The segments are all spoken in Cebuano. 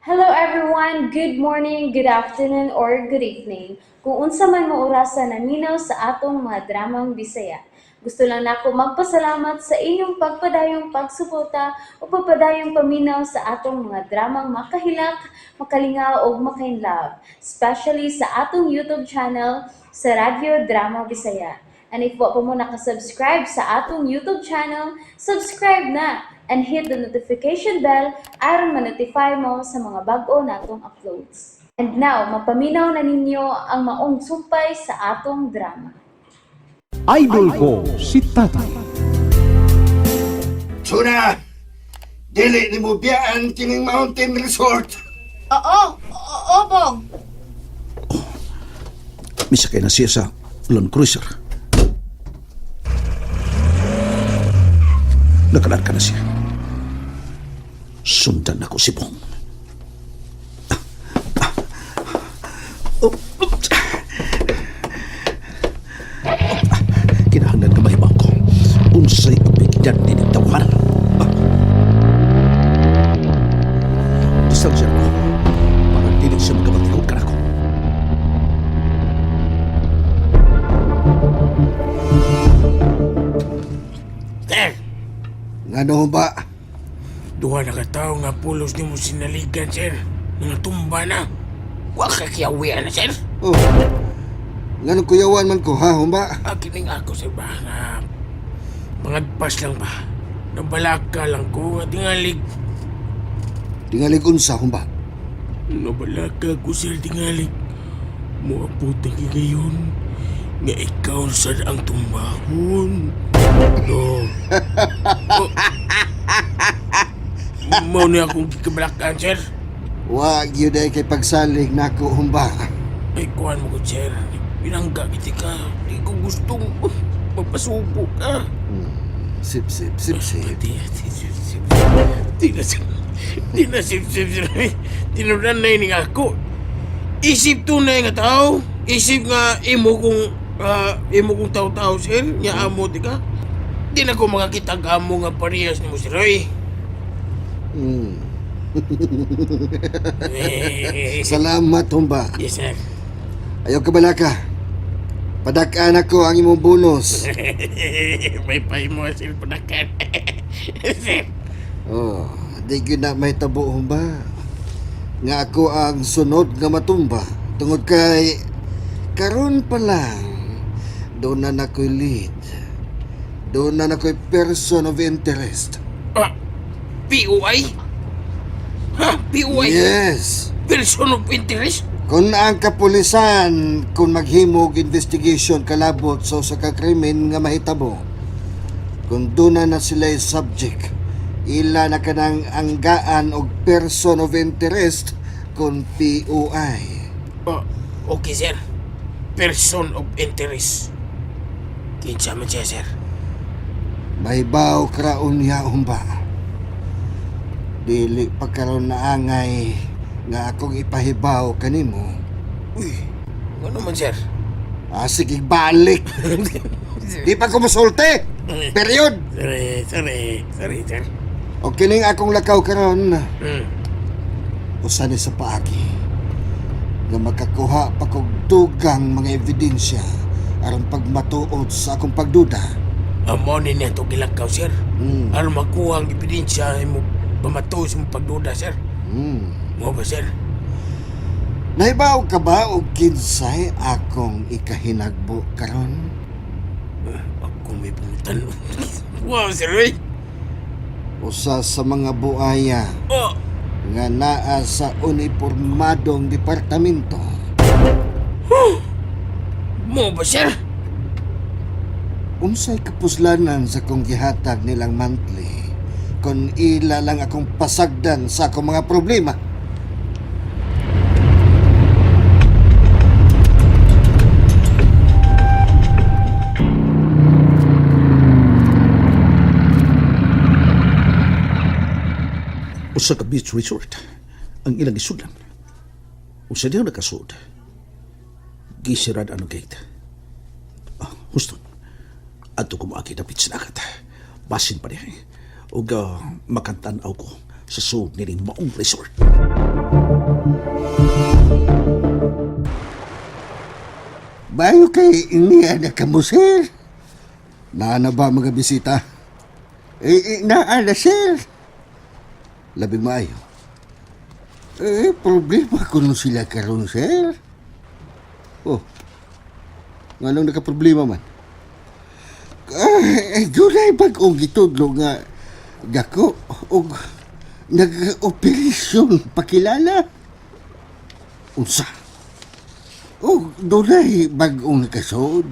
Hello everyone! Good morning, good afternoon, or good evening. Kung unsa man mo orasa naminaw sa atong mga dramang Bisaya. Gusto lang nako magpasalamat sa inyong pagpadayong pagsuporta o pagpadayong paminaw sa atong mga dramang makahilak, makalingaw ug makainlove, especially sa atong YouTube channel sa Radyo Drama Bisaya. And if wa pa mo nakasubscribe sa atong YouTube channel, subscribe na and hit the notification bell aron ma-notify mo sa mga bag-o natong uploads. And now, mapaminaw na ninyo ang maong sumpay sa atong drama. Idol ko si Tatay. Suna! Dili ni mo biyaan kining mountain resort. Oo, oo, Bong. Misakay na siya sa Land Cruiser. Nakalarga na siya. Sundan ako si Bong. Ah, ah. Oh, oops. Ah, kinahanglan ka mahibaw ko unsay abilidad ni tawhan. Ah. Distansya ko para dili siya magabatikod kanako. Sir, Ngano ba? Duha na ka tao nga pulos nimo sinaligan, sir. Nga tumba na. Wa ka kiyawian na, sir. Oh. Ngano kuyawan man ko ha, humba? Akining ako, sir, ba? Nga pangadpas lang ba? Nabalaka lang ko nga tingalig. Tingalig unsa humba? Nabalaka ko, sir, tingalig. Moabot ang higayon nga ikaw sad ang tumbahon. No. Oh. Mao ni akong gikabalakan, sir. Wa gyud ay kay pagsalig nako humba. Ay, kuhan mo ko, sir. Pinangga kiti ka. Di ko gustong magpasubo ka. Sip sip sip sip. Di, di, sip, sip. Di na sip. Di na sip, sip, sir. Tinuran na ini ako. Isip tunay nga tao. Isip nga imo kong tao-tao, sir. Nga amo, di ka. Di na ko makakita ang amo nga parehas ni mo, sir. Oy. Eh, Salamat humba. Yes, sir. Ayaw ka balaka. Padak-an ako ang imong bonus. May pahimo, sir, padakan. Sir. Oh, di gyud na mahitabo humba. Nga ako ang sunod nga matumba tungod kay karon pa lang doon na nakoy lead. Doon na nakoy person of interest. Ah, POI? Ha? POI? Yes. Person of interest? Kung ang kapulisan kung maghimog investigation kalabot sa usa ka krimen nga mahitabo, kung doon na sila subject, ila na kanang anggaan og person of interest kung POI. Oh, okay, sir. Person of interest. Kinsa man siya, sir? Mahibaw kraon niya humba. Dili pa karon na angay nga akong ipahibaw kanimo. Uy, ano man, sir? Ah, sige, balik. Di pa ko musulti. Period. Sorry, sorry, sorry, sir. O kining akong lakaw karon, usa ni sa paagi nga makakuha pa kog dugang mga ebidensya aron pagmatuod sa akong pagduda. Amo ni niya ito gilakaw, sir. Aron makuha ang ebidensya mo pamatuod sa imong pagduda, sir. Mo ba, sir? Nahibaw ka ba og kinsay akong ikahinagbo karon? Ako may pangutan. Wow, sir, eh. Usa sa mga buaya Oh, nga naa sa unipormadong departamento. Mo ba, sir? Unsay kapuslanan sa kong gihatag nilang monthly kung ila lang akong pasagdan sa akong mga problema? Usa ka beach resort ang ilang isudlan. Usa diha nakasud. Gisirad ang gate. Ah, Houston. Adto ko moagi dapit sa dagat. Basin pa niya. Ug makantan-aw ko sa sud nining maong resort. Bayo kay niya na kamo, sir. Naa na ba mga bisita? Eh, naa na, sir. Labing maayo. Eh, problema kuno sila karon, sir. Oh, nganong nakaproblema man? Eh, dunay bag-ong gitudlo nga dako og nag-operasyon pakilala. Unsa? Og dunay bag-ong nakasuod.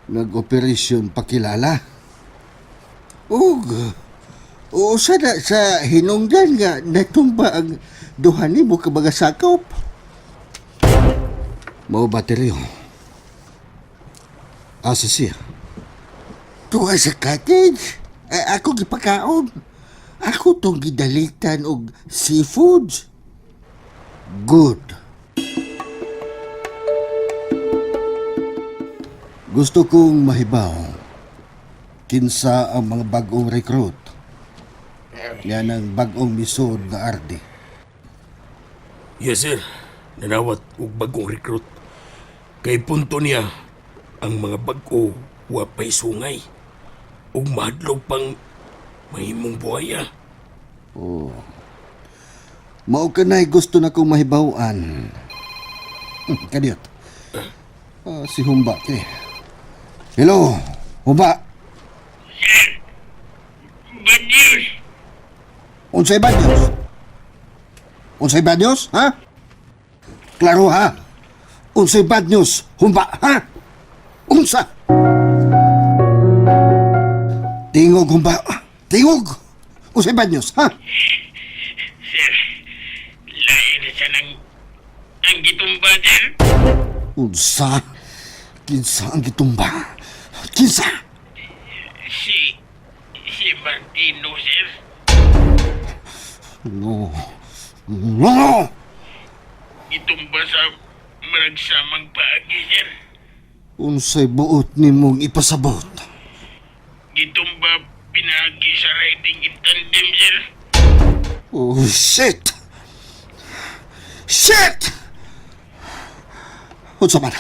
Nag-operasyon pakilala. Og usa na sa hinungdan nga natumba ang duha nimo ka mga sakop. Mao ba Teryo? Asa siya? Tuwa sa cottage. Eh, ako gipakaon. Ako tong gidalitan og seafoods. Good. Gusto kong mahibaw kinsa ang mga bagong recruit. Yan ang bagong misod na ardi. Yes, sir. Nanawat og bagong recruit. Kay punto niya, ang mga bag-o wa pa'y sungay. Ug mahadlok pang mahimong buhaya. Mao kanay gusto na kong mahibawan. Kadiyot. Ah, si Humba kini. Hello, Humba. Bad news! Unsay bad news? Unsay bad news, ha? Klaro ha? Unsay bad news, Humba, ha? Unsa? Tingog, Humba. Tingog! Unsay bad news, ha? Sir, lain na siya ng ang gitumba, sir. Unsa? Kinsa ang gitumba? Kinsa? Si Martino, sir. No. No! Gitumba sa maragsamang paagi, sir. Unsay buot nimong ipasabot? Gitumba pinagi sa riding in tandem, sir. Oh, shit! Shit! Unsa man?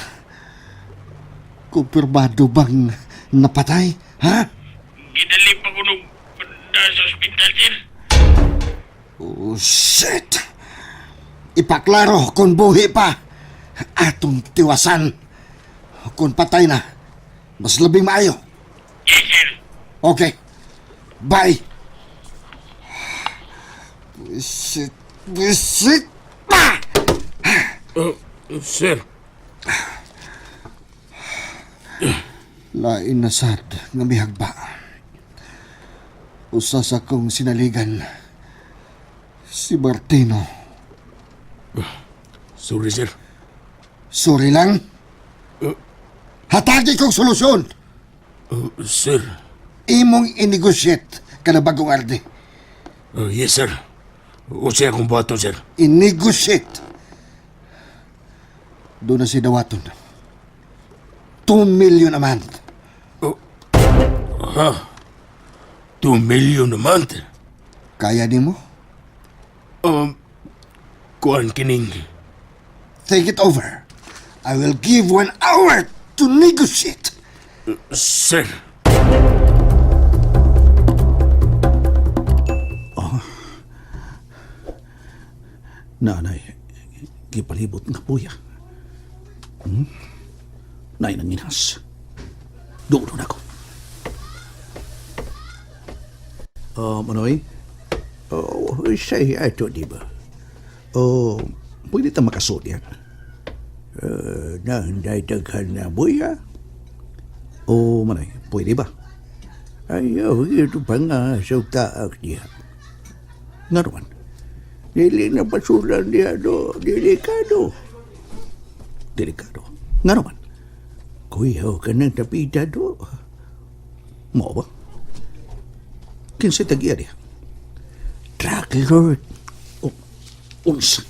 Kumpirmado bang napatay? Ha? Gidali pa ko nung sa ospital, sir. Oh, shit! Ipaklaro kung buhi pa. Atong tiwasan. Kung patay na, mas labing maayo. Yes, sir. Okay. Bye. Shit. Shit. Ah! Sir, Lain na sad nga mihagba. Usa sa kong sinaligan, si Martino. Sorry, sir. Sorry lang. Hatagi kong solusyon. Sir. Imong inegosyate ka na bagong arde. Yes, sir. Unsay akong buhaton, sir. I-negotiate. Doon na si Dawaton. 2 million a month. Ha? 2 million a month? Kaya ni mo? Kuan kining. Think it over. I will give 1 hour to negotiate. Sir. Nanay, gipalibot nga puya. Nay nanginas. Dulo na ko. Manoy? Oh, say ato di ba? Oh, pwede ta makasuot yan. Nahanday daghan na buya. Oh, Manoy, pwede ba? Ayaw, ito pa nga sa taak niya. Nga naman. Dili na pasulan niya do, delikado. Delikado. Nga naman. Kuyaw ka ng tapita do. Mao ba? Kinsay tag-iya diha? Truck lord. Oh, unsa?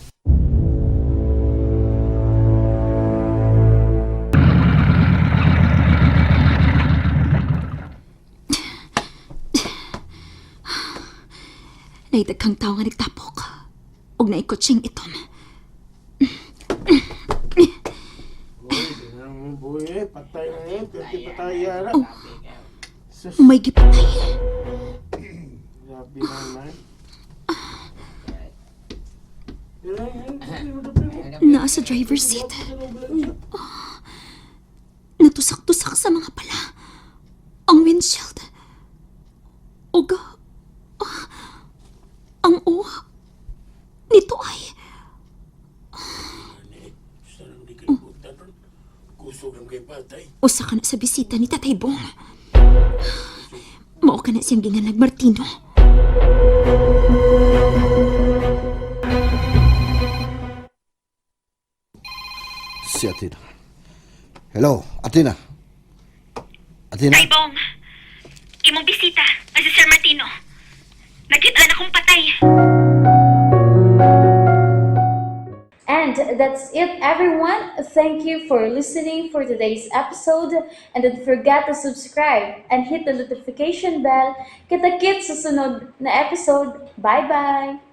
Naay daghang tao nga nagtapok. Og naay kotseng itom. Boy, patay na yun. Pwede patay na. Oh, may gipatay. Grabe naman. Naa sa driver's seat. Oh, natusak-tusak sa mga pala. Ang windshield. Og, ang O nito ay Kusog ng kay patay. Usa ka na sa bisita ni Tatay Bong. Mao ka na siyang ginganlag Martino. Si Athena. Hello, Athena. Athena? Tay Bong, imong bisita ang si Sir Martino. Nakita na kong patay. And that's it, everyone. Thank you for listening for today's episode. And don't forget to subscribe and hit the notification bell. Kita-kits sa sunod na episode. Bye-bye!